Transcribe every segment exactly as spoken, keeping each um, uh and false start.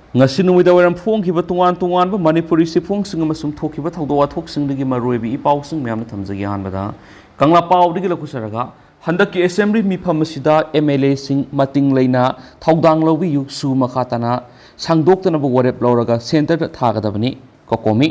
ꯉꯁꯤ ꯅꯨꯃꯤꯗꯥꯡ ꯋꯥꯏꯔꯝ ꯐꯣꯡꯈꯤꯕ ꯇꯣꯉꯥꯟ ꯇꯣꯉꯥꯟꯕ ꯃꯅꯤꯄꯨꯔꯤ ꯆꯦꯐꯣꯡꯁꯤꯡ ꯑꯃꯁꯨꯡ ꯊꯣꯛꯈꯤꯕ ꯊꯧꯗꯣꯛ ꯋꯥꯊꯣꯛꯁꯤꯡꯗꯒꯤ ꯃꯔꯨꯑꯣꯏꯕ ꯏ ꯄꯥꯎꯁꯤꯡ ꯃꯌꯥꯝꯅ ꯊꯝꯖꯒꯦ꯫ ꯑꯍꯥꯟꯕꯗ ꯀꯪꯂꯥ ꯄꯥꯎꯗꯒꯤ ꯂꯧꯈꯠꯆꯔꯒ, ꯍꯟꯗꯛꯀꯤ ꯑꯦꯁꯦꯝꯕ꯭ꯂꯤ ꯃꯤꯐꯝ ꯑꯁꯤꯗ ꯑꯦꯝ ꯑꯦꯜ ꯑꯦꯁꯤꯡ ꯃꯇꯤꯡ ꯂꯩꯅ ꯊꯧꯗꯥꯡ ꯂꯧꯕꯤꯌꯨ, ꯁꯨ ꯃꯈꯥ ꯇꯥꯅ ꯁꯥꯡꯗꯣꯛꯇꯅꯕ ꯋꯥꯔꯦꯞ ꯂꯧꯔꯒ ꯁꯦꯟꯇꯔꯗ ꯊꯥꯒꯗꯕꯅꯤ꯫ ꯀꯣꯀꯣꯃꯤ꯫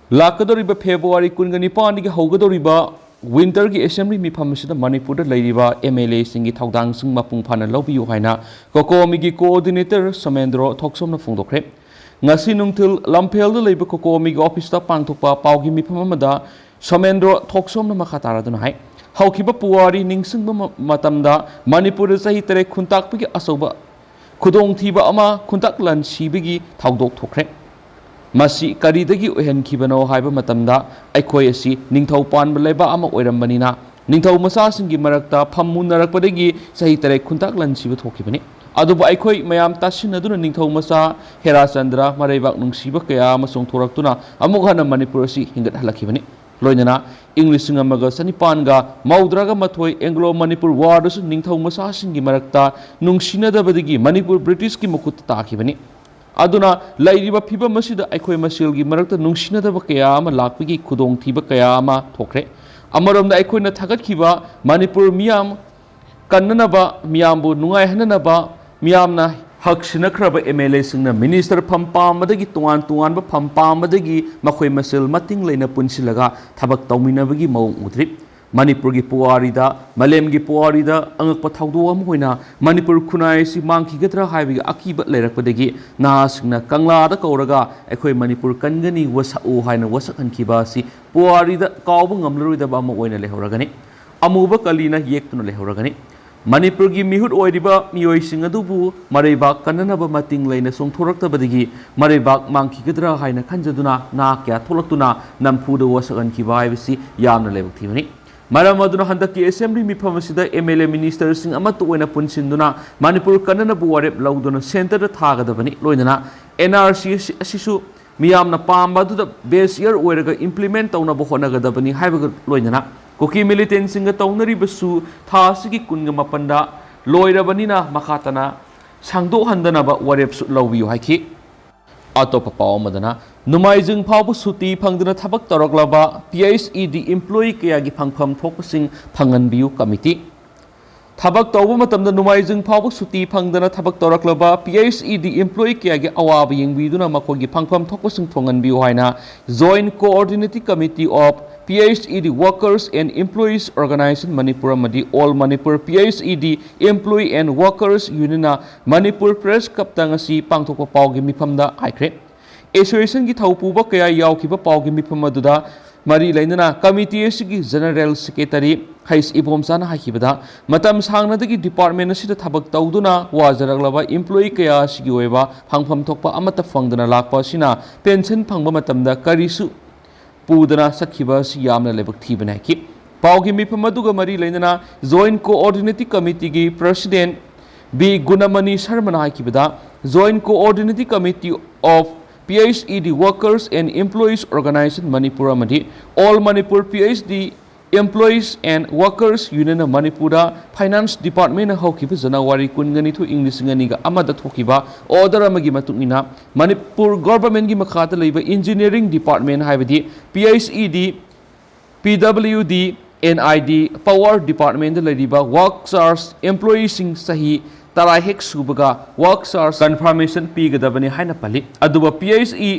ꯂꯥꯛꯀꯗꯧꯔꯤꯕ ꯐꯦꯕ꯭ꯔꯨꯋꯥꯔꯤ ꯀꯨꯟꯒ ꯅꯤꯄꯥꯟꯗꯒꯤ ꯍꯧꯒꯗꯧꯔꯤꯕ ꯋꯤꯟꯇꯔꯒꯤ ꯑꯦꯁꯦꯝꯕ꯭ꯂꯤ ꯃꯤꯐꯝ ꯑꯁꯤꯗ ꯃꯅꯤꯄꯨꯔꯗ ꯂꯩꯔꯤꯕ ꯑꯦꯝ ꯑꯦꯜ ꯑꯦꯁꯤꯡꯒꯤ ꯊꯧꯗꯥꯡꯁꯤꯡ ꯃꯄꯨꯡ ꯐꯥꯅ ꯂꯧꯕꯤꯌꯨ ꯍꯥꯏꯅ ꯀꯣꯀꯣꯃꯤꯒꯤ ꯀꯣꯑꯣꯔꯗꯤꯅꯦꯇꯔ ꯁꯣꯃꯦꯟꯗ꯭ꯔꯣ ꯊꯣꯛꯁꯣꯝꯅ ꯐꯣꯡꯗꯣꯛꯈ꯭ꯔꯦ꯫ ꯉꯁꯤ ꯅꯨꯡꯊꯤꯜ ꯂꯝꯐꯦꯜꯗ ꯂꯩꯕ ꯀꯣꯀꯣꯃꯤꯒꯤ ꯑꯣꯐꯤꯁꯇ ꯄꯥꯡꯊꯣꯛꯄ ꯄꯥꯎꯒꯤ ꯃꯤꯐꯝ ꯑꯃꯗ ꯁꯣꯃꯦꯟꯗ꯭ꯔꯣ ꯊꯣꯛꯁꯣꯝꯅ ꯃꯈꯥ ꯇꯥꯔꯗꯨꯅ ꯍꯥꯏ, ꯍꯧꯈꯤꯕ ꯄꯨꯋꯥꯔꯤ ꯅꯤꯡꯁꯤꯡꯕ ꯃ-, ꯃꯇꯝꯗ ꯃꯅꯤꯄꯨꯔꯗ ꯆꯍꯤ ꯇꯔꯦꯠ ꯈꯨꯟꯇꯥꯛꯄꯒꯤ ꯑꯆꯧꯕ ꯈꯨꯗꯣꯡꯊꯤꯕ ꯑꯃ ꯈꯨꯟꯇꯥꯛ ꯂꯥꯟꯁꯤꯕꯒꯤ ꯊꯧꯗꯣꯛ ꯊꯣꯛꯈ꯭ꯔꯦ꯫ ꯃꯁꯤ ꯀꯔꯤꯗꯒꯤ ꯑꯣꯏꯍꯟꯈꯤꯕꯅꯣ ꯍꯥꯏꯕ ꯃꯇꯝꯗ, ꯑꯩꯈꯣꯏ ꯑꯁꯤ ꯅꯤꯡꯊꯧ ꯄꯥꯟꯕ ꯂꯩꯕꯥꯛ ꯑꯃ ꯑꯣꯏꯔꯝꯕꯅꯤꯅ, ꯅꯤꯡꯊꯧ ꯃꯆꯥꯁꯤꯡꯒꯤ ꯃꯔꯛꯇ ꯐꯝꯃꯨꯟꯅꯔꯛꯄꯗꯒꯤ ꯆꯍꯤ ꯇꯔꯦꯠ ꯈꯨꯟꯇꯥꯛ ꯂꯥꯟꯁꯤꯕ ꯊꯣꯛꯈꯤꯕꯅꯤ꯫ ꯑꯗꯨꯕꯨ ꯑꯩꯈꯣꯏ ꯃꯌꯥꯝ ꯇꯥꯁꯤꯟꯅꯗꯨꯅ ꯅꯤꯡꯊꯧ ꯃꯆꯥ ꯍꯦꯔꯥꯆꯟꯗ꯭ꯔ ꯃꯔꯩꯕꯥꯛ ꯅꯨꯡꯁꯤꯕ ꯀꯌꯥ ꯑꯃ ꯆꯣꯡꯊꯣꯔꯛꯇꯨꯅ ꯑꯃꯨꯛ ꯍꯟꯅ ꯃꯅꯤꯄꯨꯔ ꯑꯁꯤ ꯍꯤꯡꯒꯠꯍꯜꯂꯛꯈꯤꯕꯅꯤ꯫ ꯂꯣꯏꯅꯅ ꯏꯪ ꯂꯤꯁꯤꯡ ꯑꯃꯒ ꯆꯅꯤꯄꯥꯟꯒ ꯃꯧꯗ꯭ꯔꯥꯒ ꯃꯥꯊꯣꯏ ꯑꯦꯡꯒ꯭ꯂꯣ ꯃꯅꯤꯄꯨꯔ ꯋꯥꯔꯗꯁꯨ ꯅꯤꯡꯊꯧ ꯃꯆꯥꯁꯤꯡꯒꯤ ꯃꯔꯛꯇ ꯅꯨꯡꯁꯤꯅꯗꯕꯗꯒꯤ ꯃꯅꯤꯄꯨꯔ ꯕ꯭ꯔꯤꯇꯤꯁꯀꯤ ꯃꯈꯨꯠꯇ ꯇꯥꯈꯤꯕꯅꯤ꯫ ꯑꯗꯨꯅ ꯂꯩꯔꯤꯕ ꯐꯤꯕꯝ ꯑꯁꯤꯗ ꯑꯩꯈꯣꯏ ꯃꯁꯦꯜꯒꯤ ꯃꯔꯛꯇ ꯅꯨꯡꯁꯤꯅꯗꯕ ꯀꯌꯥ ꯑꯃ ꯂꯥꯛꯄꯒꯤ ꯈꯨꯗꯣꯡꯊꯤꯕ ꯀꯌꯥ ꯑꯃ ꯊꯣꯛꯈ꯭ꯔꯦ꯫ ꯑꯃꯔꯣꯝꯗ ꯑꯩꯈꯣꯏꯅ ꯊꯥꯒꯠꯈꯤꯕ ꯃꯅꯤꯄꯨꯔ ꯃꯤꯌꯥꯝ ꯀꯟꯅꯅꯕ, ꯃꯤꯌꯥꯝꯕꯨ ꯅꯨꯡꯉꯥꯏꯍꯟꯅꯅꯕ, ꯃꯤꯌꯥꯝꯅ ꯍꯛ ꯁꯤꯟꯅꯈ꯭ꯔꯕ ꯑꯦꯝ ꯑꯦꯜ ꯑꯦꯁꯤꯡꯅ ꯃꯤꯅꯤꯁꯇꯔ ꯐꯝ ꯄꯥꯝꯕꯗꯒꯤ, ꯇꯣꯉꯥꯟ ꯇꯣꯉꯥꯟꯕ ꯐꯝ ꯄꯥꯝꯕꯗꯒꯤ ꯃꯈꯣꯏ ꯃꯁꯦꯜ ꯃꯇꯤꯡ ꯂꯩꯅ ꯄꯨꯟꯁꯤꯜꯂꯒ ꯊꯕꯛ ꯇꯧꯃꯤꯟꯅꯕꯒꯤ ꯃꯑꯣꯡ ꯎꯗ꯭ꯔꯤ꯫ ꯃꯅꯤꯄꯨꯔꯒꯤ ꯄꯨꯋꯥꯔꯤꯗ, ꯃꯥꯂꯦꯝꯒꯤ ꯄꯨꯋꯥꯔꯤꯗ ꯑꯉꯛꯄ ꯊꯧꯗꯣꯛ ꯑꯃ ꯑꯣꯏꯅ ꯃꯅꯤꯄꯨꯔ ꯈꯨꯟꯅꯥꯏ ꯑꯁꯤ ꯃꯥꯡꯈꯤꯒꯗ꯭ꯔꯥ ꯍꯥꯏꯕꯒꯤ ꯑꯀꯤꯕ ꯂꯩꯔꯛꯄꯗꯒꯤ ꯅꯍꯥꯁꯤꯡꯅ ꯀꯪꯂꯥꯗ ꯀꯧꯔꯒ ꯑꯩꯈꯣꯏ ꯃꯅꯤꯄꯨꯔ ꯀꯟꯒꯅꯤ, ꯋꯥꯁꯛꯎ ꯍꯥꯏꯅ ꯋꯥꯁꯛꯍꯟꯈꯤꯕ ꯑꯁꯤ ꯄꯨꯋꯥꯔꯤꯗ ꯀꯥꯎꯕ ꯉꯝꯂꯔꯣꯏꯗꯕ ꯑꯃ ꯑꯣꯏꯅ ꯂꯩꯍꯧꯔꯒꯅꯤ꯫ ꯑꯃꯨꯕ ꯀꯂꯤꯅ ꯌꯦꯛꯇꯨꯅ ꯂꯩꯍꯧꯔꯒꯅꯤ꯫ ꯃꯅꯤꯄꯨꯔꯒꯤ ꯃꯤꯍꯨꯠ ꯑꯣꯏꯔꯤꯕ ꯃꯤꯑꯣꯏꯁꯤꯡ ꯑꯗꯨꯕꯨ ꯃꯔꯩꯕꯥꯛ ꯀꯟꯅꯅꯕ ꯃꯇꯤꯡ ꯂꯩꯅ ꯆꯣꯡꯊꯣꯔꯛꯇꯕꯗꯒꯤ ꯃꯔꯩꯕꯥꯛ ꯃꯥꯡꯈꯤꯒꯗ꯭ꯔꯥ ꯍꯥꯏꯅ ꯈꯟꯖꯗꯨꯅ ꯅꯍꯥ ꯀꯌꯥ ꯊꯣꯛꯂꯛꯇꯨꯅ ꯅꯝꯐꯨꯗ ꯋꯥꯁꯛꯍꯟꯈꯤꯕ ꯍꯥꯏꯕꯁꯤ ꯌꯥꯝꯅ ꯂꯥꯏꯕꯛ ꯊꯤꯕꯅꯤ꯫ ꯃꯔꯝ ꯑꯗꯨꯅ ꯍꯟꯗꯛꯀꯤ ꯑꯦꯁꯦꯝꯕ꯭ꯂꯤ ꯃꯤꯐꯝ ꯑꯁꯤꯗ ꯑꯦꯝ ꯑꯦꯜ ꯑꯦ ꯃꯤꯅꯤꯁꯇꯔꯁꯤꯡ ꯑꯃꯠꯇ ꯑꯣꯏꯅ ꯄꯨꯟꯁꯤꯟꯗꯨꯅ ꯃꯅꯤꯄꯨꯔ ꯀꯟꯅꯅꯕ ꯋꯥꯔꯦꯞ ꯂꯧꯗꯨꯅ ꯁꯦꯟꯇꯔꯗ ꯊꯥꯒꯗꯕꯅꯤ꯫ ꯂꯣꯏꯅꯅ ꯑꯦꯟ ꯑꯥꯔ ꯁꯤ ꯑꯁꯤꯁꯨ ꯃꯤꯌꯥꯝꯅ ꯄꯥꯝꯕ ꯑꯗꯨꯗ ꯕꯦꯁ ꯏꯌꯥꯔ ꯑꯣꯏꯔꯒ ꯏꯝꯄ꯭ꯂꯤꯃꯦꯟ ꯇꯧꯅꯕ ꯍꯣꯠꯅꯒꯗꯕꯅꯤ ꯍꯥꯏꯕꯒ ꯂꯣꯏꯅꯅ ꯀꯨꯀꯤ ꯃꯤꯂꯤꯇꯦꯟꯁꯤꯡꯒ ꯇꯧꯅꯔꯤꯕꯁꯨ ꯊꯥ ꯑꯁꯤꯒꯤ ꯀꯨꯟꯒ ꯃꯥꯄꯟꯗ ꯂꯣꯏꯔꯕꯅꯤꯅ ꯃꯈꯥ ꯇꯥꯅ ꯁꯥꯡꯗꯣꯛꯍꯟꯗꯅꯕ ꯋꯥꯔꯦꯞꯁꯨ ꯂꯧꯕꯤꯌꯨ ꯍꯥꯏꯈꯤ꯫ ꯑꯇꯣꯞꯄ ꯄꯥꯎ ꯑꯃꯗꯅ, ꯅꯣꯡꯃꯥꯏꯖꯤꯡ ꯐꯥꯎꯕ ꯁꯨꯇꯤ ꯐꯪꯗꯅ ꯊꯕꯛ ꯇꯧꯔꯛꯂꯕ P H E D employee ꯀꯌꯥꯒꯤ ꯐꯪꯐꯝ ꯊꯣꯛꯄꯁꯤꯡ ꯐꯪꯍꯟꯕꯤꯌꯨ ꯀꯃꯤꯇꯤ꯫ ꯊꯕꯛ ꯇꯧꯕ ꯃꯇꯝꯗ ꯅꯣꯡꯃꯥꯏꯖꯤꯡ ꯐꯥꯎꯕ ꯁꯨꯇꯤ ꯐꯪꯗꯅ ꯊꯕꯛ ꯇꯧꯔꯛꯂꯕ P H E D employee ꯀꯌꯥꯒꯤ ꯑꯋꯥꯕ ꯌꯦꯡꯕꯤꯗꯨꯅ ꯃꯈꯣꯏꯒꯤ ꯐꯪꯐꯝ ꯊꯣꯛꯄꯁꯤꯡ ꯐꯪꯍꯟꯕꯤꯌꯨ ꯍꯥꯏꯅ Joint Coordinating Committee of P H E D Workers and Employees Organization Manipur ꯑꯃꯗꯤ All Manipur P H E D Employee and Workers Union ꯅ ꯃꯅꯤꯄꯨꯔ ꯄ꯭ꯔꯦꯁ ꯀ꯭ꯂꯕꯇ ꯉꯁꯤ ꯄꯥꯡꯊꯣꯛꯄ ꯄꯥꯎꯒꯤ ꯃꯤꯐꯝꯗ ꯍꯥꯏꯈ꯭ꯔꯦ꯫ ꯑꯦꯁꯣꯁꯤꯌꯦꯁꯟꯒꯤ ꯊꯧꯄꯨꯕ ꯀꯌꯥ ꯌꯥꯎꯈꯤꯕ ꯄꯥꯎꯒꯤ ꯃꯤꯐꯝ ꯑꯗꯨꯗ ꯃꯔꯤ ꯂꯩꯅꯅ ꯀꯃꯤꯇꯤ ꯑꯁꯤꯒꯤ ꯖꯦꯅꯔꯦꯜ ꯁꯦꯀ꯭ꯔꯦꯇꯔꯤ ꯍꯩꯁ ꯏꯕꯣꯝꯆꯥꯅ ꯍꯥꯏꯈꯤꯕꯗ, ꯃꯇꯝ ꯁꯥꯡꯅꯗꯒꯤ ꯗꯤꯄꯥꯔꯠꯃꯦꯟ ꯑꯁꯤꯗ ꯊꯕꯛ ꯇꯧꯗꯨꯅ ꯋꯥꯖꯔꯛꯂꯕ employee ꯀꯌꯥ ꯑꯁꯤꯒꯤ ꯑꯣꯏꯕ ꯐꯪꯐꯝ ꯊꯣꯛꯄ ꯑꯃꯠꯇ ꯐꯪꯗꯅ ꯂꯥꯛꯄ ꯑꯁꯤꯅ ꯄꯦꯟꯁꯟ ꯐꯪꯕ ꯃꯇꯝꯗ ꯀꯔꯤꯁꯨ ꯄꯨꯗꯅ ꯆꯠꯈꯤꯕ ꯑꯁꯤ ꯌꯥꯝꯅ ꯂꯥꯏꯕꯛ ꯊꯤꯕꯅꯤ ꯍꯥꯏꯈꯤ꯫ ꯄꯥꯎꯒꯤ ꯃꯤꯐꯝ ꯑꯗꯨꯒ ꯃꯔꯤ ꯂꯩꯅꯅ Joint Coordinating Committeeꯒꯤ President B ꯒꯨꯅꯃꯅꯤ ꯁꯔꯃꯅ ꯍꯥꯏꯈꯤꯕꯗ, Joint Coordinating Committee of P H E D Workers and Employees Organization Manipur ꯑꯃꯗꯤ All Manipur P H E D Employees and Workers Union ꯅ ꯃꯅꯤꯄꯨꯔꯗ ꯐꯥꯏꯅꯥꯟꯁ ꯗꯤꯄꯥꯔꯠꯃꯦꯟꯅ ꯍꯧꯈꯤꯕ ꯖꯅꯋꯥꯔꯤ ꯀꯨꯟꯒ ꯅꯤꯊꯣꯏ, ꯏꯪ ꯂꯤꯁꯤꯡ ꯑꯅꯤꯒ ꯑꯃꯗ ꯊꯣꯛꯈꯤꯕ order ꯑꯃꯒꯤ ꯃꯇꯨꯡ ꯏꯟꯅ, ꯃꯅꯤꯄꯨꯔ ꯒꯣꯚꯔꯟꯃꯦꯟꯠꯀꯤ ꯃꯈꯥꯗ ꯂꯩꯕ ꯏꯟꯖꯤꯅꯤꯌꯔꯤꯡ ꯗꯤꯄꯥꯔꯠꯃꯦꯟ ꯍꯥꯏꯕꯗꯤ P H E D, P W D, N I D, power ꯗꯤꯄꯥꯔꯠꯃꯦꯟꯗ ꯂꯩꯔꯤꯕ ꯋꯥꯔꯛ ꯆꯥꯔꯖ ꯑꯦꯝꯄ꯭ꯂꯣꯌꯤꯁꯤꯡ ꯆꯍꯤ ꯇꯔꯥ ꯍꯦꯛ ꯁꯨꯕꯒ ꯋꯥꯔꯛ ꯆꯥꯔꯖ ꯀꯟꯐꯥꯔꯃꯦꯁꯟ ꯄꯤꯒꯗꯕꯅꯤ ꯍꯥꯏꯅ ꯄꯜꯂꯤ꯫ ꯑꯗꯨꯒ P H E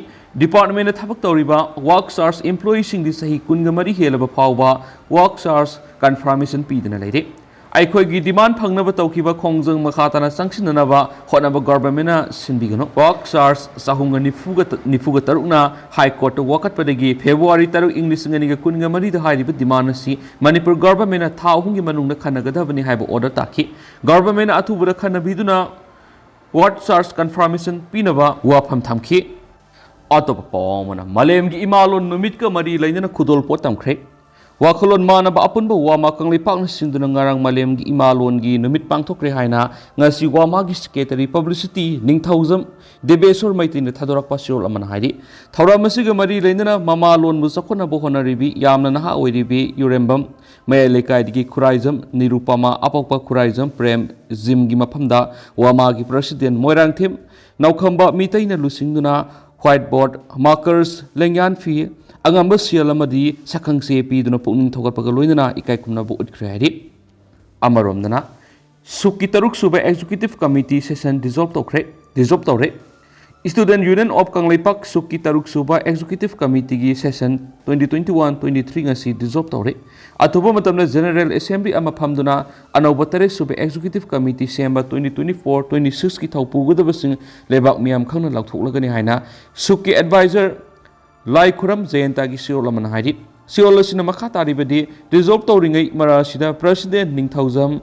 ꯗꯤꯄꯥꯔꯠꯃꯦꯟꯗ ꯊꯕꯛ ꯇꯧꯔꯤꯕ ꯋꯥꯔꯛ ꯆꯥꯔꯖ ꯑꯦꯝꯄ꯭ꯂꯣꯌꯤꯁꯤꯡꯗꯤ ꯆꯍꯤ ꯀꯨꯟꯒ ꯃꯔꯤ ꯍꯦꯜꯂꯕ ꯐꯥꯎꯕ ꯋꯥꯔꯛ ꯆꯥꯔꯖ ꯀꯟꯐꯥꯔꯃꯦꯁꯟ ꯄꯤꯗꯨꯅ ꯂꯩꯔꯤ꯫ ꯑꯩꯈꯣꯏꯒꯤ ꯗꯤꯃꯥꯟ ꯐꯪꯅꯕ ꯇꯧꯈꯤꯕ ꯈꯣꯡꯖꯪ ꯃꯈꯥ ꯇꯥꯅ ꯆꯪꯁꯤꯟꯅꯅꯕ ꯍꯣꯠꯅꯕ ꯒꯣꯚꯔꯟꯃꯦꯟꯠꯅ ꯁꯤꯟꯕꯤꯒꯅꯨ꯫ ꯋꯥꯔꯛ ꯆꯥꯔꯖ ꯆꯍꯨꯝꯒ ꯅꯤꯐꯨꯒ ꯅꯤꯐꯨꯒ ꯇꯔꯨꯛꯅ ꯍꯥꯏ ꯀꯣꯔꯠꯇ ꯋꯥꯀꯠꯄꯗꯒꯤ ꯐꯦꯕ꯭ꯔꯨꯋꯥꯔꯤ ꯇꯔꯨꯛ, ꯏꯪ ꯂꯤꯁꯤꯡ ꯑꯅꯤꯒ ꯀꯨꯟꯒ ꯃꯔꯤꯗ ꯍꯥꯏꯔꯤꯕ ꯗꯤꯃꯥꯟ ꯑꯁꯤ ꯃꯅꯤꯄꯨꯔ ꯒꯣꯚꯔꯟꯃꯦꯟꯠꯅ ꯊꯥ ꯑꯍꯨꯝꯒꯤ ꯃꯅꯨꯡꯗ ꯈꯟꯅꯒꯗꯕꯅꯤ ꯍꯥꯏꯕ order ꯇꯥꯈꯤ꯫ ꯒꯣꯚꯔꯟꯃꯦꯟꯠꯅ ꯑꯊꯨꯕꯗ ꯈꯟꯅꯕꯤꯗꯨꯅ ꯋꯥꯔꯛ ꯆꯥꯔꯖ ꯀꯟꯐꯥꯔꯃꯦꯁꯟ ꯄꯤꯅꯕ ꯋꯥꯐꯝ ꯊꯝꯈꯤ꯫ ꯑꯇꯣꯞꯄ ꯄꯥꯎ ꯑꯃꯅ, ꯃꯥꯂꯦꯝꯒꯤ ꯏꯃꯥꯂꯣꯟ ꯅꯨꯃꯤꯠꯀ ꯃꯔꯤ ꯂꯩꯅꯅ ꯈꯨꯗꯣꯜꯄꯣꯠ ꯇꯝꯈ꯭ꯔꯦ꯫ ꯋꯥꯈꯜꯂꯣꯟ ꯃꯥꯟꯅꯕ ꯑꯄꯨꯟꯕ ꯋꯥꯃꯥ ꯀꯪꯂꯩꯄꯥꯛꯅ ꯁꯤꯟꯗꯨꯅ ꯉꯔꯥꯡ ꯃꯥꯂꯦꯝꯒꯤ ꯏꯃꯥ ꯂꯣꯟꯒꯤ ꯅꯨꯃꯤꯠ ꯄꯥꯡꯊꯣꯛꯈ꯭ꯔꯦ ꯍꯥꯏꯅ ꯉꯁꯤ ꯋꯥꯃꯥꯒꯤ ꯁꯦꯀ꯭ꯔꯦꯇꯔꯤ ꯄꯕ꯭ꯂꯤꯁꯤꯇꯤ ꯅꯤꯡꯊꯧꯖꯝ ꯗꯦꯕꯦꯁꯣꯔ ꯃꯩꯇꯩꯅ ꯊꯥꯗꯣꯔꯛꯄ ꯆꯦꯔꯣꯜ ꯑꯃꯅ ꯍꯥꯏꯔꯤ꯫ ꯊꯧꯔꯝ ꯑꯁꯤꯒ ꯃꯔꯤ ꯂꯩꯅꯅ ꯃꯃꯥ ꯂꯣꯟꯕꯨ ꯆꯥꯎꯈꯠꯅꯕ ꯍꯣꯠꯅꯔꯤꯕꯤ ꯌꯥꯝꯅ ꯅꯍꯥ ꯑꯣꯏꯔꯤꯕꯤ ꯌꯨꯔꯦꯝꯕꯝ ꯃꯌꯥꯏ ꯂꯩꯀꯥꯏꯗꯒꯤ ꯈꯨꯔꯥꯏꯖꯝ ꯅꯤꯔꯨꯄꯃꯥ, ꯑꯄꯣꯛꯄ ꯈꯨꯔꯥꯏꯖꯝ ꯄ꯭ꯔꯦꯝ ꯖꯤꯝꯒꯤ ꯃꯐꯝꯗ ꯋꯥꯃꯥꯒꯤ ꯄ꯭ꯔꯁꯤꯗꯦꯟ ꯃꯣꯏꯔꯥꯡꯊꯦꯝ ꯅꯥꯎꯈꯝꯕ ꯃꯤꯇꯩꯅ ꯂꯨꯆꯤꯡꯗꯨꯅ ꯋꯥꯏꯠ ꯕꯣꯔꯗ, ꯃꯥꯔꯀꯔꯁ, ꯂꯦꯡꯌꯥꯟ ꯐꯤ, ꯑꯉꯝꯕ ꯁꯦꯜ ꯑꯃꯗꯤ ꯁꯛꯈꯪꯆꯦ ꯄꯤꯗꯨꯅ ꯄꯨꯛꯅꯤꯡ ꯊꯧꯒꯠꯄꯒ ꯂꯣꯏꯅꯅ ꯏꯀꯥꯏ ꯈꯨꯝꯅꯕ ꯎꯠꯈ꯭ꯔꯦ ꯍꯥꯏꯔꯤ꯫ ꯑꯃꯔꯣꯝꯗꯅ, ꯁꯨꯛꯀꯤ ꯇꯔꯨꯛ ꯁꯨꯕ ꯑꯦꯛꯖꯤꯀ꯭ꯌꯨꯇꯤꯚ ꯀꯃꯤꯇꯤ ꯁꯦꯁꯟ ꯗꯤꯖꯣꯜꯕ ꯇꯧꯈ꯭ꯔꯦ, ꯗꯤꯖꯣꯜꯕ ꯇꯧꯔꯦ꯫ Student Union of ꯀꯪꯂꯩꯄꯥꯛ ꯁꯨꯛꯀꯤ ꯇꯔꯨꯛ ꯁꯨꯕ executive ꯀꯃꯤꯇꯤꯒꯤ session twenty twenty-one twenty-three ꯉꯁꯤ ꯗꯤꯖꯣꯜꯕ ꯇꯧꯔꯦ꯫ ꯑꯊꯨꯕ ꯃꯇꯝꯗ ꯖꯦꯅꯔꯦꯜ ꯑꯦꯁꯦꯝꯕ꯭ꯂꯤ ꯑꯃ ꯐꯝꯗꯨꯅ ꯑꯅꯧꯕ ꯇꯔꯦꯠ ꯁꯨꯕ ꯑꯦꯛꯖꯤꯀ꯭ꯌꯨꯇꯤꯚ ꯀꯃꯤꯇꯤ ꯁꯦꯝꯕ twenty twenty-four twenty-six ꯀꯤ ꯊꯧ ꯄꯨꯒꯗꯕꯁꯤꯡ ꯂꯩꯕꯥꯛ ꯃꯤꯌꯥꯝ ꯈꯪꯅ ꯂꯥꯎꯊꯣꯛꯂꯒꯅꯤ ꯍꯥꯏꯅ ꯁꯨꯛꯀꯤ ꯑꯦꯗꯚꯥꯏꯖꯔ ꯂꯥꯏꯈꯨꯔꯝ ꯖꯌꯟꯇꯒꯤ ꯆꯦꯔꯣꯜ ꯑꯃꯅ ꯍꯥꯏꯔꯤ꯫ ꯆꯦꯔꯣꯜ ꯑꯁꯤꯅ ꯃꯈꯥ ꯇꯥꯔꯤꯕꯗꯤ, ꯗꯤꯖꯣꯜꯕ ꯇꯧꯔꯤꯉꯩ ꯃꯔꯛ ꯑꯁꯤꯗ ꯄ꯭ꯔꯁꯤꯗꯦꯟ ꯅꯤꯡꯊꯧꯖꯝ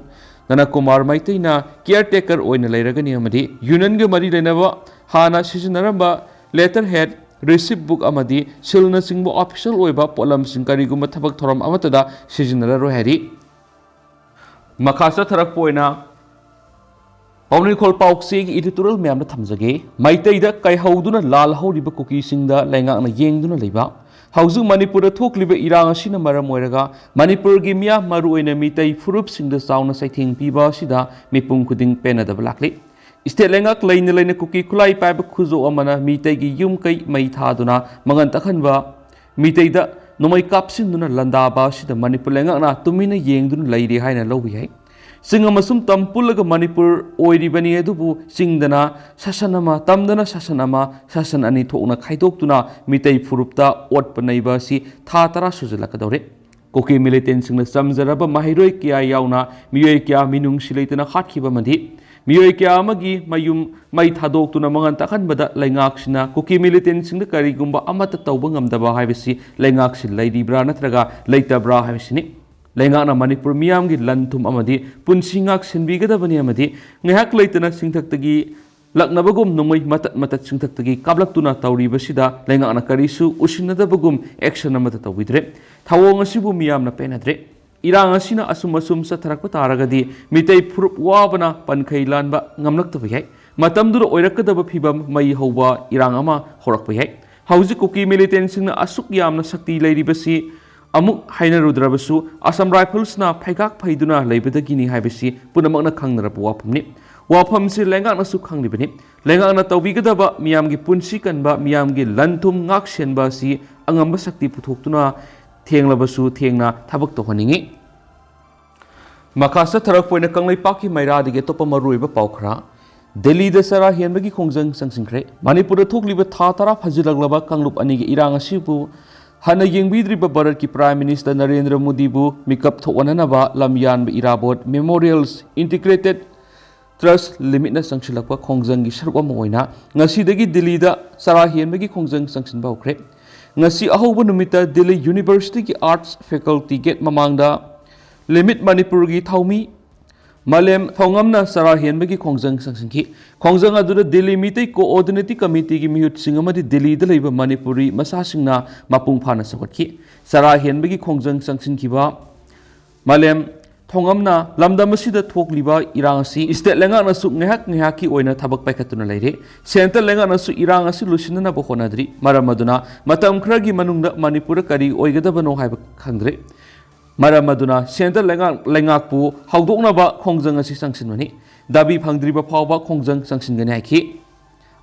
ꯅꯅꯀꯨꯃꯥꯔ ꯃꯩꯇꯩꯅ ꯀꯤꯌꯔ ꯇꯦꯀꯔ ꯑꯣꯏꯅ ꯂꯩꯔꯒꯅꯤ ꯑꯃꯗꯤ ꯌꯨꯅꯤꯌꯟꯒ ꯃꯔꯤ ꯂꯩꯅꯕ ꯍꯥꯟꯅ ꯁꯤꯖꯤꯟꯅꯔꯝꯕ ꯂꯦꯇꯔ ꯍꯦꯗ, ꯔꯤꯁꯤꯞ ꯕꯨꯛ ꯑꯃꯗꯤ ꯁꯤꯜꯅꯆꯤꯡꯕ ꯑꯣꯐꯤꯁꯤꯌꯦꯜ ꯑꯣꯏꯕ ꯄꯣꯠꯂꯝꯁꯤꯡ ꯀꯔꯤꯒꯨꯝꯕ ꯊꯕꯛ ꯊꯧꯔꯝ ꯑꯃꯠꯇꯗ ꯁꯤꯖꯤꯟꯅꯔꯔꯣꯏ ꯍꯥꯏꯔꯤ꯫ ꯃꯈꯥ ꯆꯠꯊꯔꯛꯄ ꯑꯣꯏꯅ ꯄꯥꯎꯅꯤꯡꯈꯣꯜ ꯄꯥꯎꯆꯦꯒꯤ ꯏꯗꯤꯇꯣꯔꯤꯌꯦꯜ ꯃꯌꯥꯝꯗ ꯊꯝꯖꯒꯦ꯫ ꯃꯩꯇꯩꯗ ꯀꯥꯏꯍꯧꯗꯨꯅ ꯂꯥꯜꯍꯧꯔꯤꯕ ꯀꯨꯀꯤꯁꯤꯡꯗ ꯂꯩꯉꯥꯛꯅ ꯌꯦꯡꯗꯨꯅ ꯂꯩꯕ꯫ ꯍꯧꯖꯤꯛ ꯃꯅꯤꯄꯨꯔꯗ ꯊꯣꯛꯂꯤꯕ ꯏꯔꯥꯡ ꯑꯁꯤꯅ ꯃꯔꯝ ꯑꯣꯏꯔꯒ ꯃꯅꯤꯄꯨꯔꯒꯤ ꯃꯤꯌꯥꯝ, ꯃꯔꯨꯑꯣꯏꯅ ꯃꯤꯇꯩ ꯐꯨꯔꯨꯞꯁꯤꯡꯗ ꯆꯥꯎꯅ ꯆꯩꯊꯦꯡ ꯄꯤꯕ ꯑꯁꯤꯗ ꯃꯤꯄꯨꯝ ꯈꯨꯗꯤꯡ ꯄꯦꯟꯅꯗꯕ ꯂꯥꯛꯂꯤ꯫ ꯁ꯭ꯇꯦꯠ ꯂꯩꯉꯥꯛ ꯂꯩꯅ ꯂꯩꯅ ꯀꯨꯀꯤ ꯈꯨꯠꯂꯥꯏ ꯄꯥꯏꯕ ꯈꯨꯖꯣꯞ ꯑꯃꯅ ꯃꯤꯇꯩꯒꯤ ꯌꯨꯝ ꯀꯩ ꯃꯩ ꯊꯥꯗꯨꯅ ꯃꯉꯟ ꯇꯥꯛꯍꯟꯕ, ꯃꯤꯇꯩꯗ ꯅꯣꯡꯃꯩ ꯀꯥꯞꯁꯤꯟꯗꯨꯅ ꯂꯥꯟꯗꯥꯕ ꯑꯁꯤꯗ ꯃꯅꯤꯄꯨꯔ ꯂꯩꯉꯥꯛꯅ ꯇꯨꯃꯤꯟꯅ ꯌꯦꯡꯗꯨꯅ ꯂꯩꯔꯤ ꯍꯥꯏꯅ ꯂꯧꯕ ꯌꯥꯏ꯫ ꯆꯤꯡ ꯑꯃꯁꯨꯡ ꯇꯝ ꯄꯨꯜꯂꯒ ꯃꯅꯤꯄꯨꯔ ꯑꯣꯏꯔꯤꯕꯅꯤ, ꯑꯗꯨꯕꯨ ꯆꯤꯡꯗꯅ ꯁꯥꯁꯟ ꯑꯃ, ꯇꯝꯗꯅ ꯁꯥꯁꯟ ꯑꯃ, ꯁꯥꯁꯟ ꯑꯅꯤ ꯊꯣꯛꯅ ꯈꯥꯏꯗꯣꯛꯇꯨꯅ ꯃꯤꯇꯩ ꯐꯨꯔꯨꯞꯇ ꯑꯣꯠꯄ ꯅꯩꯕ ꯑꯁꯤ ꯊꯥ ꯇꯔꯥ ꯁꯨꯖꯜꯂꯛꯀꯗꯧꯔꯦ꯫ ꯀꯨꯀꯤ ꯃꯤꯂꯤꯇꯦꯟꯁꯤꯡꯅ ꯆꯝꯖꯔꯕ ꯃꯍꯩꯔꯣꯏ ꯀꯌꯥ ꯌꯥꯎꯅ ꯃꯤꯑꯣꯏ ꯀꯌꯥ ꯃꯤꯅꯨꯡꯁꯤ ꯂꯩꯇꯅ ꯍꯥꯠꯈꯤꯕ ꯑꯃꯗꯤ ꯃꯤꯑꯣꯏ ꯀꯌꯥ ꯑꯃꯒꯤ ꯃꯌꯨꯝ ꯃꯩ ꯊꯥꯗꯣꯛꯇꯨꯅ ꯃꯉꯥꯟ ꯇꯥꯛꯍꯟꯕꯗ ꯂꯩꯉꯥꯛꯁꯤꯅ ꯀꯨꯀꯤ ꯃꯤꯂꯤꯇꯦꯟꯁꯤꯡꯗ ꯀꯔꯤꯒꯨꯝꯕ ꯑꯃꯠꯇ ꯇꯧꯕ ꯉꯝꯗꯕ ꯍꯥꯏꯕꯁꯤ ꯂꯩꯉꯥꯛꯁꯤ ꯂꯩꯔꯤꯕ꯭ꯔꯥ ꯅꯠꯇ꯭ꯔꯒ ꯂꯩꯇꯕ꯭ꯔꯥ ꯍꯥꯏꯕꯁꯤꯅꯤ꯫ ꯂꯩꯉꯥꯛꯅ ꯃꯅꯤꯄꯨꯔ ꯃꯤꯌꯥꯝꯒꯤ ꯂꯟ ꯊꯨꯝ ꯑꯃꯗꯤ ꯄꯨꯟꯁꯤ ꯉꯥꯛ ꯁꯦꯟꯕꯤꯒꯗꯕꯅꯤ ꯑꯃꯗꯤ ꯉꯥꯏꯍꯥꯛ ꯂꯩꯇꯅ ꯆꯤꯡꯊꯛꯇꯒꯤ ꯂꯛꯅꯕꯒꯨꯝ ꯅꯣꯡꯃꯩ ꯃꯇꯠ ꯃꯇꯠ ꯆꯤꯡꯊꯛꯇꯒꯤ ꯀꯥꯞꯂꯛꯇꯨꯅ ꯇꯧꯔꯤꯕꯁꯤꯗ ꯂꯩꯉꯥꯛꯅ ꯀꯔꯤꯁꯨ ꯎꯁꯤꯟꯅꯗꯕꯒꯨꯝ action ꯑꯃꯠꯇ ꯇꯧꯕꯤꯗ꯭ꯔꯦ꯫ ꯊꯧꯑꯣꯡ ꯑꯁꯤꯕꯨ ꯃꯤꯌꯥꯝꯅ ꯄꯦꯟꯅꯗ꯭ꯔꯦ꯫ ꯏꯔꯥꯡ ꯑꯁꯤꯅ ꯑꯁꯨꯝ ꯑꯁꯨꯝ ꯆꯠꯊꯔꯛꯄ ꯇꯥꯔꯒꯗꯤ ꯃꯤꯇꯩ ꯐꯨꯔꯨꯞ ꯋꯥꯕꯅ ꯄꯟꯈꯩ ꯂꯥꯟꯕ ꯉꯝꯂꯛꯇꯕ ꯌꯥꯏ꯫ ꯃꯇꯝꯗꯨꯗ ꯑꯣꯏꯔꯛꯀꯗꯕ ꯐꯤꯕꯝ ꯃꯩ ꯍꯧꯕ ꯏꯔꯥꯡ ꯑꯃ ꯍꯧꯔꯛꯄ ꯌꯥꯏ꯫ ꯍꯧꯖꯤꯛ ꯀꯨꯀꯤ militantꯁꯤꯡꯅ ꯑꯁꯨꯛ ꯌꯥꯝꯅ ꯁꯛꯇꯤ ꯂꯩꯔꯤꯕꯁꯤ ꯑꯃꯨꯛ ꯍꯥꯏꯅꯔꯨꯗ꯭ꯔꯕꯁꯨ ꯑꯁꯥꯝ ꯔꯥꯏꯐꯜꯁꯅ ꯐꯩꯒꯥꯛ ꯐꯩꯗꯨꯅ ꯂꯩꯕꯗꯒꯤꯅꯤ ꯍꯥꯏꯕꯁꯤ ꯄꯨꯝꯅꯃꯛꯅ ꯈꯪꯅꯔꯕ ꯋꯥꯐꯝꯅꯤ꯫ ꯋꯥꯐꯝꯁꯤ ꯂꯩꯉꯥꯛꯅꯁꯨ ꯈꯪꯂꯤꯕꯅꯤ꯫ ꯂꯩꯉꯥꯛꯅ ꯇꯧꯕꯤꯒꯗꯕ ꯃꯤꯌꯥꯝꯒꯤ ꯄꯨꯟꯁꯤ ꯀꯟꯕ, ꯃꯤꯌꯥꯝꯒꯤ ꯂꯟ ꯊꯨꯝ ꯉꯥꯛ ꯁꯦꯟꯕ ꯑꯁꯤ ꯑꯉꯝꯕ ꯁꯛꯇꯤ ꯄꯨꯊꯣꯛꯇꯨꯅ ꯊꯦꯡꯂꯕꯁꯨ ꯊꯦꯡꯅ ꯊꯕꯛ ꯇꯧꯍꯟꯅꯤꯡꯏ꯫ ꯃꯈꯥ ꯆꯠꯊꯔꯛꯄ ꯑꯣꯏꯅ ꯀꯪꯂꯩꯄꯥꯛꯀꯤ ꯃꯩꯔꯥꯗꯒꯤ ꯑꯇꯣꯞꯄ ꯃꯔꯨꯑꯣꯏꯕ ꯄꯥꯎ ꯈꯔ꯫ ꯗꯦꯜꯂꯤꯗ ꯆꯔꯥ ꯍꯦꯟꯕꯒꯤ ꯈꯣꯡꯖꯪ ꯆꯪꯁꯤꯟꯈ꯭ꯔꯦ꯫ ꯃꯅꯤꯄꯨꯔꯗ ꯊꯣꯛꯂꯤꯕ ꯊꯥ ꯇꯔꯥ ꯐꯥꯖꯤꯜꯂꯛꯂꯕ ꯀꯥꯡꯂꯨꯞ ꯑꯅꯤꯒꯤ ꯏꯔꯥꯡ ꯑꯁꯤꯕꯨ ꯍꯟꯅ ꯌꯦꯡꯕꯤꯗ꯭ꯔꯤꯕ ꯚꯥꯔꯠꯀꯤ Prime Minister ꯅꯔꯦꯟꯗ꯭ꯔ ꯃꯣꯗꯤꯕꯨ ꯃꯤꯀꯞ ꯊꯣꯛꯍꯟꯅꯅꯕ ꯂꯝꯌꯥꯟꯕ ꯏꯔꯥꯕꯣꯠ Memorials Integrated Trust Limitꯅ ꯆꯪꯁꯤꯜꯂꯛꯄ ꯈꯣꯡꯖꯪꯒꯤ ꯁꯔꯨꯛ ꯑꯃ ꯑꯣꯏꯅ ꯉꯁꯤꯗꯒꯤ ꯗꯤꯜꯂꯤꯗ ꯆꯔꯥ ꯍꯦꯟꯕꯒꯤ ꯈꯣꯡꯖꯪ ꯆꯪꯁꯤꯟꯕ ꯍꯧꯈ꯭ꯔꯦ꯫ ꯉꯁꯤ ꯑꯍꯧꯕ ꯅꯨꯃꯤꯠꯇ ꯗꯤꯜꯂꯤ Universityꯒꯤ Arts Faculty Gate ꯃꯃꯥꯡꯗ Limit ꯃꯅꯤꯄꯨꯔꯒꯤ ꯊꯧꯃꯤ ꯃꯥꯂꯦꯝ ꯊꯧꯉꯝꯅ ꯆꯔꯥ ꯍꯦꯟꯕꯒꯤ ꯈꯣꯡꯖꯪ ꯆꯪꯁꯤꯟꯈꯤ꯫ ꯈꯣꯡꯖꯪ ꯑꯗꯨꯗ ꯗꯤꯜꯂꯤ ꯃꯤꯇꯩ Coordinating Committeeꯒꯤ ꯃꯤꯍꯨꯠꯁꯤꯡ ꯑꯃꯗꯤ ꯗꯤꯜꯂꯤꯗ ꯂꯩꯕ ꯃꯅꯤꯄꯨꯔꯤ ꯃꯆꯥꯁꯤꯡꯅ ꯃꯄꯨꯡ ꯐꯥꯅ ꯁꯧꯒꯠꯈꯤ꯫ ꯆꯔꯥ ꯍꯦꯟꯕꯒꯤ ꯈꯣꯡꯖꯪ ꯆꯪꯁꯤꯟꯈꯤꯕ ꯃꯥꯂꯦꯝ ꯊꯧꯉꯝꯅ ꯂꯝꯗꯝ ꯑꯁꯤꯗ ꯊꯣꯛꯂꯤꯕ ꯏꯔꯥꯡ ꯑꯁꯤ state ꯂꯩꯉꯥꯛꯅꯁꯨ ꯉꯥꯏꯍꯥꯛ ꯉꯥꯏꯍꯥꯛꯀꯤ ꯑꯣꯏꯅ ꯊꯕꯛ ꯄꯥꯏꯈꯠꯇꯨꯅ ꯂꯩꯔꯤ꯫ Centre ꯂꯩꯉꯥꯛꯅꯁꯨ ꯏꯔꯥꯡ ꯑꯁꯤ ꯂꯣꯏꯁꯤꯟꯅꯅꯕ ꯍꯣꯠꯅꯗ꯭ꯔꯤ꯫ ꯃꯔꯝ ꯑꯗꯨꯅ ꯃꯇꯝ ꯈꯔꯒꯤ ꯃꯅꯨꯡꯗ ꯃꯅꯤꯄꯨꯔꯗ ꯀꯔꯤ ꯑꯣꯏꯒꯗꯕꯅꯣ ꯍꯥꯏꯕ ꯈꯪꯗ꯭ꯔꯦ꯫ ꯃꯔꯝ ꯑꯗꯨꯅ Centre ꯂꯩꯉꯥꯛ, ꯂꯩꯉꯥꯛꯄꯨ ꯍꯧꯗꯣꯛꯅꯕ ꯈꯣꯡꯖꯪ ꯑꯁꯤ ꯆꯪꯁꯤꯟꯕꯅꯤ꯫ ꯗꯥꯕꯤ ꯐꯪꯗ꯭ꯔꯤꯕ ꯐꯥꯎꯕ ꯈꯣꯡꯖꯪ ꯆꯪꯁꯤꯟꯒꯅꯤ ꯍꯥꯏꯈꯤ꯫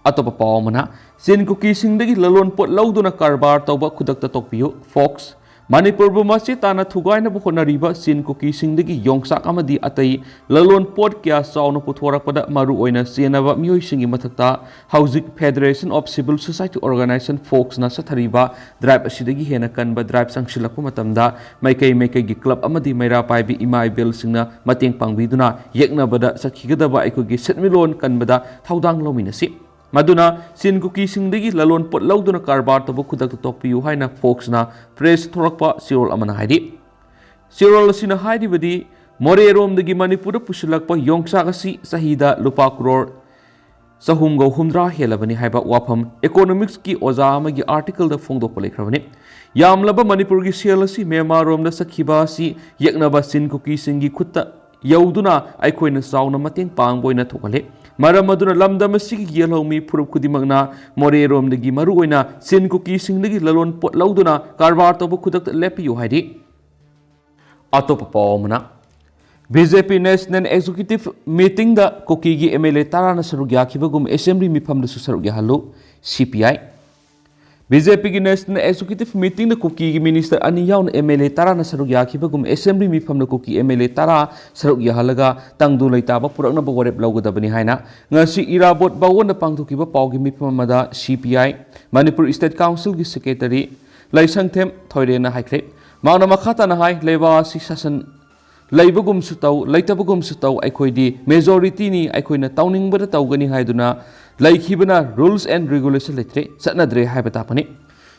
ꯑꯇꯣꯞꯄ ꯄꯥꯎ ꯑꯃꯅ, ꯆꯤꯟ ꯀꯨꯀꯤꯁꯤꯡꯗꯒꯤ ꯂꯂꯣꯟ ꯄꯣꯠ ꯂꯧꯗꯨꯅ ꯀꯔꯕꯥꯔ ꯇꯧꯕ ꯈꯨꯗꯛꯇ ꯇꯣꯛꯄꯤꯌꯨ, Fox꯫ ꯃꯅꯤꯄꯨꯔꯕꯨ ꯃꯆꯦ ꯇꯥꯅ ꯊꯨꯒꯥꯏꯅꯕ ꯍꯣꯠꯅꯔꯤꯕ ꯆꯤꯟ ꯀꯨꯀꯤꯁꯤꯡꯗꯒꯤ ꯌꯣꯡꯆꯥꯛ ꯑꯃꯗꯤ ꯑꯇꯩ ꯂꯂꯣꯟ ꯄꯣꯠ ꯀꯌꯥ ꯆꯥꯎꯅ ꯄꯨꯊꯣꯔꯛꯄꯗ ꯃꯔꯨ ꯑꯣꯏꯅ ꯆꯦꯟꯅꯕ ꯃꯤꯑꯣꯏꯁꯤꯡꯒꯤ ꯃꯊꯛꯇ ꯍꯧꯖꯤꯛ Federation of Civil Society Organisation, Foxꯅ ꯆꯠꯊꯔꯤꯕ drive ꯑꯁꯤꯗꯒꯤ ꯍꯦꯟꯅ ꯀꯟꯕ drive ꯆꯪꯁꯤꯜꯂꯛꯄ ꯃꯇꯝꯗ ꯃꯥꯏꯀꯩ ꯃꯥꯏꯀꯩꯒꯤ club ꯑꯃꯗꯤ ꯃꯩꯔꯥ ꯄꯥꯏꯕꯤ ꯏꯃꯥ ꯏꯕꯦꯜꯁꯤꯡꯅ ꯃꯇꯦꯡ ꯄꯥꯡꯕꯤꯗꯨꯅ ꯌꯦꯛꯅꯕꯗ ꯆꯠꯈꯤꯒꯗꯕ ꯑꯩꯈꯣꯏꯒꯤ ꯁꯦꯟꯃꯤꯠꯂꯣꯟ ꯀꯟꯕꯗ ꯊꯧꯗꯥꯡ ꯂꯧꯃꯤꯟꯅꯁꯤ꯫ ꯃꯗꯨꯅ ꯆꯤꯟ ꯀꯨꯀꯤꯁꯤꯡꯗꯒꯤ ꯂꯂꯣꯟ ꯄꯣꯠ ꯂꯧꯗꯨꯅ ꯀꯔꯕꯥꯔ ꯇꯧꯕ ꯈꯨꯗꯛꯇ ꯇꯣꯛꯄꯤꯌꯨ ꯍꯥꯏꯅ Foxꯅ press ꯊꯣꯔꯛꯄ ꯆꯦꯔꯣꯜ ꯑꯃꯅ ꯍꯥꯏꯔꯤ꯫ ꯆꯦꯔꯣꯜ ꯑꯁꯤꯅ ꯍꯥꯏꯔꯤꯕꯗꯤ, ꯃꯣꯔꯦꯔꯣꯝꯗꯒꯤ ꯃꯅꯤꯄꯨꯔꯗ ꯄꯨꯁꯤꯜꯂꯛꯄ ꯌꯣꯡꯆꯥꯛ ꯑꯁꯤ ꯆꯍꯤꯗ ꯂꯨꯄꯥ ꯀ꯭ꯔꯣꯔ ꯆꯍꯨꯝꯒ ꯍꯨꯝꯗ꯭ꯔꯥ ꯍꯦꯜꯂꯕꯅꯤ ꯍꯥꯏꯕ ꯋꯥꯐꯝ ꯏꯀꯣꯅꯣꯃꯤꯛꯁꯀꯤ ꯑꯣꯖꯥ ꯑꯃꯒꯤ ꯑꯥꯔꯇꯤꯀꯜꯗ ꯐꯣꯡꯗꯣꯛꯄ ꯂꯩꯈ꯭ꯔꯕꯅꯤ꯫ ꯌꯥꯝꯂꯕ ꯃꯅꯤꯄꯨꯔꯒꯤ ꯁꯦꯜ ꯑꯁꯤ ꯃ꯭ꯌꯥꯟꯃꯥꯔꯔꯣꯝꯗ ꯆꯠꯈꯤꯕ ꯑꯁꯤ ꯌꯦꯛꯅꯕ ꯆꯤꯟ ꯀꯨꯀꯤꯁꯤꯡꯒꯤ ꯈꯨꯠꯇ ꯌꯧꯗꯨꯅ ꯑꯩꯈꯣꯏꯅ ꯆꯥꯎꯅ ꯃꯇꯦꯡ ꯄꯥꯡꯕ ꯑꯣꯏꯅ ꯊꯣꯛꯍꯜꯂꯤ꯫ ꯃꯔꯝ ꯑꯗꯨꯅ ꯂꯝꯗꯝ ꯑꯁꯤꯒꯤ ꯌꯦꯜꯍꯧꯃꯤ ꯐꯨꯔꯨꯞ ꯈꯨꯗꯤꯡꯃꯛꯅ ꯃꯣꯔꯦꯔꯣꯝꯗꯒꯤ ꯃꯔꯨꯑꯣꯏꯅ ꯆꯤꯟ ꯀꯨꯀꯤꯁꯤꯡꯗꯒꯤ ꯂꯂꯣꯟ ꯄꯣꯠ ꯂꯧꯗꯨꯅ ꯀꯔꯕꯥꯔ ꯇꯧꯕ ꯈꯨꯗꯛꯇ ꯂꯦꯞꯄꯤꯌꯨ ꯍꯥꯏꯔꯤ꯫ ꯑꯇꯣꯞꯄ ꯄꯥꯎ ꯑꯃꯅ, B J P National Executive Meetingꯗ ꯀꯨꯀꯤꯒꯤ ꯑꯦꯝ ꯑꯦꯜ ꯑꯦ ꯇꯔꯥꯅ ꯁꯔꯨꯛ ꯌꯥꯈꯤꯕꯒꯨꯝ ꯑꯦꯁꯦꯝꯕ꯭ꯂꯤ ꯃꯤꯐꯝꯗꯁꯨ ꯁꯔꯨꯛ ꯌꯥꯍꯜꯂꯨ, C P I. B J ꯄꯤꯒꯤ National Executive Meetingꯗ ꯀꯨꯀꯤꯒꯤ ꯃꯤꯅꯤꯁꯇꯔ ꯑꯅꯤ ꯌꯥꯎꯅ ꯑꯦꯝ ꯑꯦꯜ ꯑꯦ ꯇꯔꯥꯅ ꯁꯔꯨꯛ ꯌꯥꯈꯤꯕꯒꯨꯝ ꯑꯦꯁꯦꯝꯕ꯭ꯂꯤ ꯃꯤꯐꯝꯗ ꯀꯨꯀꯤ ꯑꯦꯝ ꯑꯦꯜ ꯑꯦ ꯇꯔꯥ ꯁꯔꯨꯛ ꯌꯥꯍꯜꯂꯒ ꯇꯪꯗꯨ ꯂꯩꯇꯥꯕ ꯄꯨꯔꯛꯅꯕ ꯋꯥꯔꯦꯞ ꯂꯧꯒꯗꯕꯅꯤ ꯍꯥꯏꯅ ꯉꯁꯤ ꯏꯔꯥꯕꯣꯠ ꯚꯋꯟꯗ ꯄꯥꯡꯊꯣꯛꯈꯤꯕ ꯄꯥꯎꯒꯤ ꯃꯤꯐꯝ ꯑꯃꯗ ꯁꯤ ꯄꯤ ꯑꯥꯏ, ꯃꯅꯤꯄꯨꯔ ꯁ꯭ꯇꯦꯠ ꯀꯥꯎꯟꯁꯤꯜꯒꯤ ꯁꯦꯀ꯭ꯔꯦꯇꯔꯤ ꯂꯩꯁꯪꯊꯦꯝ ꯊꯣꯏꯔꯦꯟꯅ ꯍꯥꯏꯈ꯭ꯔꯦ꯫ ꯃꯍꯥꯛꯅ ꯃꯈꯥ ꯇꯥꯅ ꯍꯥꯏ, ꯂꯩꯕꯥꯛ ꯑꯁꯤ ꯁꯥꯁꯟ ꯂꯩꯕꯒꯨꯝꯁꯨ ꯇꯧ, ꯂꯩꯇꯕꯒꯨꯝꯁꯨ ꯇꯧ, ꯑꯩꯈꯣꯏꯗꯤ ꯃꯦꯖꯣꯔꯤꯇꯤꯅꯤ, ꯑꯩꯈꯣꯏꯅ ꯇꯧꯅꯤꯡꯕꯗ ꯇꯧꯒꯅꯤ ꯍꯥꯏꯗꯨꯅ ꯂꯩꯈꯤꯕꯅ rules and regulation ꯂꯩꯇ꯭ꯔꯦ, ꯆꯠꯅꯗ꯭ꯔꯦ ꯍꯥꯏꯕ ꯇꯥꯛꯄꯅꯤ꯫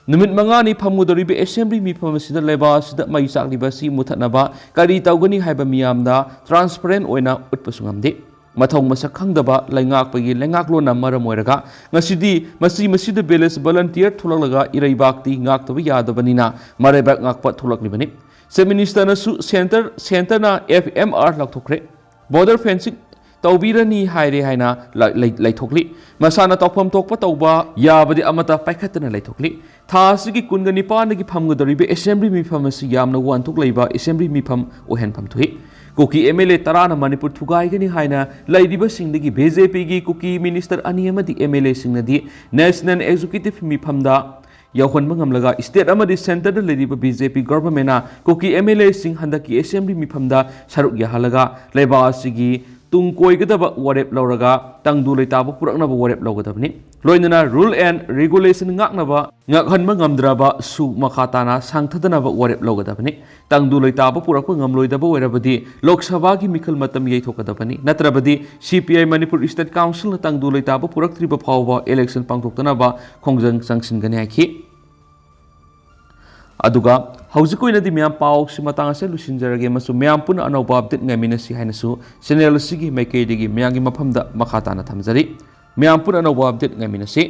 ꯅꯨꯃꯤꯠ ꯃꯉꯥꯅꯤ ꯐꯝꯒꯗꯧꯔꯤꯕ ꯑꯦꯁꯦꯝꯕ꯭ꯂꯤ ꯃꯤꯐꯝ ꯑꯁꯤꯗ ꯂꯩꯕꯥꯛ ꯑꯁꯤꯗ ꯃꯩ ꯆꯥꯛꯂꯤꯕ ꯑꯁꯤ ꯃꯨꯊꯠꯅꯕ ꯀꯔꯤ ꯇꯧꯒꯅꯤ ꯍꯥꯏꯕ ꯃꯤꯌꯥꯝꯗ transparent ꯑꯣꯏꯅ ꯎꯠꯄꯁꯨ ꯉꯝꯗꯦ꯫ ꯃꯊꯧ ꯃꯁꯛ ꯈꯪꯗꯕ ꯂꯩꯉꯥꯛꯄꯒꯤ ꯂꯩꯉꯥꯛꯂꯣꯟꯅ ꯃꯔꯝ ꯑꯣꯏꯔꯒ ꯉꯁꯤꯗꯤ ꯃꯁꯤ ꯃꯁꯤꯗ village volunteer ꯊꯣꯛꯂꯛꯂꯒ ꯏꯔꯩꯕꯥꯛꯇꯤ ꯉꯥꯛꯇꯕ ꯌꯥꯗꯕꯅꯤꯅ ꯃꯔꯩꯕꯥꯛ ꯉꯥꯛꯄ ꯊꯣꯛꯂꯛꯂꯤꯕꯅꯤ꯫ ꯆꯤꯐ ꯃꯤꯅꯤꯁꯇꯔꯅꯁꯨ ꯁꯦꯟꯇꯔ, ꯁꯦꯟꯇꯔꯅ ꯑꯦꯐ ꯑꯦꯝ ꯑꯥꯔ ꯂꯧꯊꯣꯛꯈ꯭ꯔꯦ꯫ ꯕꯣꯔꯗꯔ ꯐꯦꯟꯁꯤꯡ ꯇꯧꯕꯤꯔꯅꯤ ꯍꯥꯏꯔꯦ ꯍꯥꯏꯅ ꯂ-, ꯂꯩ-, ꯂꯩꯊꯣꯛꯂꯤ꯫ ꯃꯁꯥꯅ ꯇꯧꯐꯝ ꯊꯣꯛꯄ ꯇꯧꯕ ꯌꯥꯕꯗꯤ ꯑꯃꯠꯇ ꯄꯥꯏꯈꯠꯇꯅ ꯂꯩꯊꯣꯛꯂꯤ꯫ ꯊꯥ ꯑꯁꯤꯒꯤ ꯀꯨꯟꯒ ꯅꯤꯄꯥꯟꯗꯒꯤ ꯐꯝꯒꯗꯧꯔꯤꯕ ꯑꯦꯁꯦꯝꯕ꯭ꯂꯤ ꯃꯤꯐꯝ ꯑꯁꯤ ꯌꯥꯝꯅ ꯋꯥꯟꯊꯣꯛ ꯂꯩꯕ ꯑꯦꯁꯦꯝꯕ꯭ꯂꯤ ꯃꯤꯐꯝ ꯑꯣꯏꯍꯟꯐꯝ ꯊꯣꯛꯏ꯫ ꯀꯨꯀꯤ ꯑꯦꯝ ꯑꯦꯜ ꯑꯦ ꯇꯔꯥꯅ ꯃꯅꯤꯄꯨꯔ ꯊꯨꯒꯥꯏꯒꯅꯤ ꯍꯥꯏꯅ ꯂꯩꯔꯤꯕꯁꯤꯡꯗꯒꯤ ꯕꯤ ꯖꯦ ꯄꯤꯒꯤ ꯀꯨꯀꯤ ꯃꯤꯅꯤꯁꯇꯔ ꯑꯅꯤ ꯑꯃꯗꯤ ꯑꯦꯝ ꯑꯦꯜ ꯑꯦꯁꯤꯡꯅꯗꯤ ꯅꯦꯁꯅꯦꯜ ꯑꯦꯛꯖꯤꯀ꯭ꯌꯨꯇꯤꯚ ꯃꯤꯐꯝꯗ ꯌꯧꯍꯟꯕ ꯉꯝꯂꯒ ꯁ꯭ꯇꯦꯠ ꯑꯃꯗꯤ ꯁꯦꯟꯇꯔꯗ ꯂꯩꯔꯤꯕ ꯕꯤ ꯖꯦ ꯄꯤ ꯒꯚꯔꯟꯃꯦꯟꯅ ꯀꯨꯀꯤ ꯑꯦꯝ ꯑꯦꯜ ꯑꯦꯁꯤꯡ ꯍꯟꯗꯛꯀꯤ ꯑꯦꯁꯦꯝꯕ꯭ꯂꯤ ꯃꯤꯐꯝꯗ ꯁꯔꯨꯛ ꯌꯥꯍꯜꯂꯒ ꯂꯩꯕꯥꯛ ꯑꯁꯤꯒꯤ ꯇꯨꯡ ꯀꯣꯏꯒꯗꯕ ꯋꯥꯔꯦꯞ ꯂꯧꯔꯒ ꯇꯪꯗꯨ ꯂꯩꯇꯥꯕ ꯄꯨꯔꯛꯅꯕ ꯋꯥꯔꯦꯞ ꯂꯧꯒꯗꯕꯅꯤ꯫ ꯂꯣꯏꯅꯅ rule and regulation ꯉꯥꯛꯅꯕ, ꯉꯥꯛꯍꯟꯕ ꯉꯝꯗ꯭ꯔꯕꯁꯨ ꯃꯈꯥ ꯇꯥꯅ ꯁꯥꯡꯊꯗꯅꯕ ꯋꯥꯔꯦꯞ ꯂꯧꯒꯗꯕꯅꯤ꯫ ꯇꯪꯗꯨ ꯂꯩꯇꯥꯕ ꯄꯨꯔꯛꯄ ꯉꯝꯂꯣꯏꯗꯕ ꯑꯣꯏꯔꯕꯗꯤ ꯂꯣꯛ ꯁꯚꯥꯒꯤ ꯃꯤꯈꯜ ꯃꯇꯝ ꯌꯩꯊꯣꯛꯀꯗꯕꯅꯤ꯫ ꯅꯠꯇ꯭ꯔꯕꯗꯤ ꯁꯤ ꯄꯤ ꯑꯥꯏ ꯃꯅꯤꯄꯨꯔ ꯁ꯭ꯇꯦꯠ ꯀꯥꯎꯟꯁꯤꯜꯅ ꯇꯪꯗꯨ ꯂꯩꯇꯥꯕ ꯄꯨꯔꯛꯇ꯭ꯔꯤꯕ ꯐꯥꯎꯕ ꯏꯂꯦꯛꯁꯟ ꯄꯥꯡꯊꯣꯛꯇꯅꯕ ꯈꯣꯡꯖꯪ ꯆꯪꯁꯤꯟꯒꯅꯤ ꯍꯥꯏꯈꯤ꯫ ꯑꯗꯨꯒ ꯍꯧꯖꯤꯛ ꯑꯣꯏꯅꯗꯤ ꯃꯌꯥꯝ ꯄꯥꯎꯁꯤ ꯃꯇꯥꯡ ꯑꯁꯤꯗ ꯂꯣꯏꯁꯤꯟꯖꯔꯒꯦ ꯑꯃꯁꯨꯡ ꯃꯌꯥꯝ ꯄꯨꯟꯅ ꯑꯅꯧꯕ update ꯉꯥꯏꯃꯤꯟꯅꯁꯤ ꯍꯥꯏꯅꯁꯨ channel ꯑꯁꯤꯒꯤ ꯃꯥꯏꯀꯩꯗꯒꯤ ꯃꯌꯥꯝꯒꯤ ꯃꯐꯝꯗ ꯃꯈꯥ ꯇꯥꯅ ꯊꯝꯖꯔꯤ꯫ ꯃꯌꯥꯝ ꯄꯨꯟꯅ ꯑꯅꯧꯕ ꯑꯞꯗꯦꯠ ꯉꯥꯏꯃꯤꯟꯅꯁꯤ꯫